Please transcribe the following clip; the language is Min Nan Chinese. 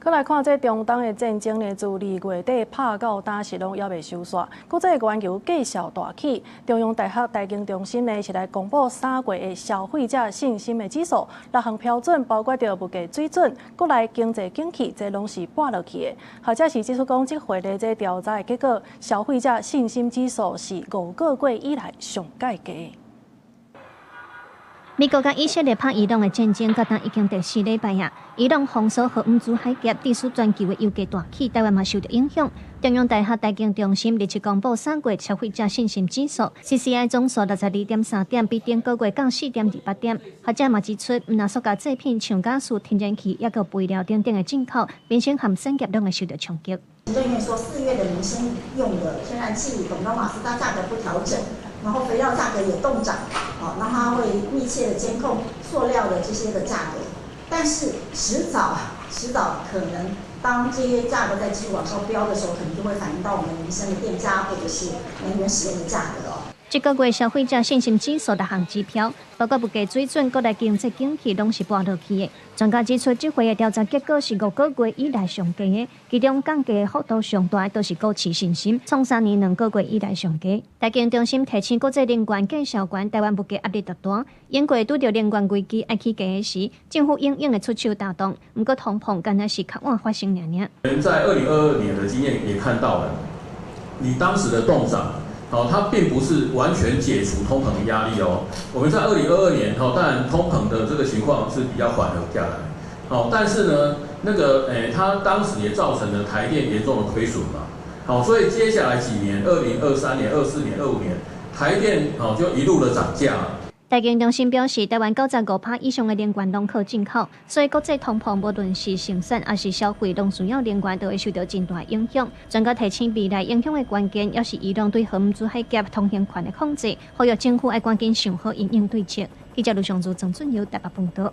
閣來看這中東的戰爭呢，自二月底拍到今時攏猶未收煞，國際原油繼續大起。中央大學財經中心呢是來公布3月的消費者信心的指數，六項標準包括著物價水準、國內經濟景氣，這攏是跋落去的。學者是指出講，這回的這調查的結果，消費者信心指數是5個月以來上蓋低。美國佮以色列拍伊朗的戰爭，到今已經第四禮拜啊！伊朗封鎖荷姆茲海峽，致使全球的油價大起，台灣嘛受著影響。中央大學財經中心日前公布3月消費者信心指數，CCI 總數62.3點，比頂個月降4.28點。學者嘛指出，毋但塑膠製品、像家私、天然氣，抑閣肥料等等的進口，民生和產業攏會受著衝擊。行政院說4月的民生用的天然氣、桶裝瓦斯，它價格不調整，然後肥料價格也凍漲，好，那它會密切的監控塑料的這些的價格，但是遲早遲早可能當這些價格在繼續往上飆的時候，可能就會反映到我們民生的電價或者是能源使用的價格哦。這個月消費者信心指數六項指標，包括物價水準、國內經濟景氣，攏是跋落去的。專家指出，這回的調查結果是5個月以來上低的，其中降低的幅度上大的就是股市信心，創3年2個月以來上低。財經中心提醒國際能源價數懸，台灣物價壓力特大。英國拄著能源危機愛起價的時，政府勇勇的出手擔當，毋過通膨敢若是較晚發生爾爾。在2022年的經驗也看到了，你當時的凍漲。好，它並不是完全解除通膨的壓力哦。我們在2022年，哈，當然通膨的這個情況是比較緩和下來，好，但是呢，那個，它當時也造成了台電嚴重的虧損嘛。好，所以接下來幾年，2023年、24年、25年，台電哦就一路的漲價。財經中心表示，台灣95%以上的能源攏靠進口，所以國際通膨無論是生產抑是消費，攏需要能源，都會受著真大影響。專家提醒，未來影響的關鍵，抑是伊朗對荷姆茲海峽通行權的控制，呼籲政府愛趕緊想好因應對策。記者盧尚祖、曾俊友台北報導。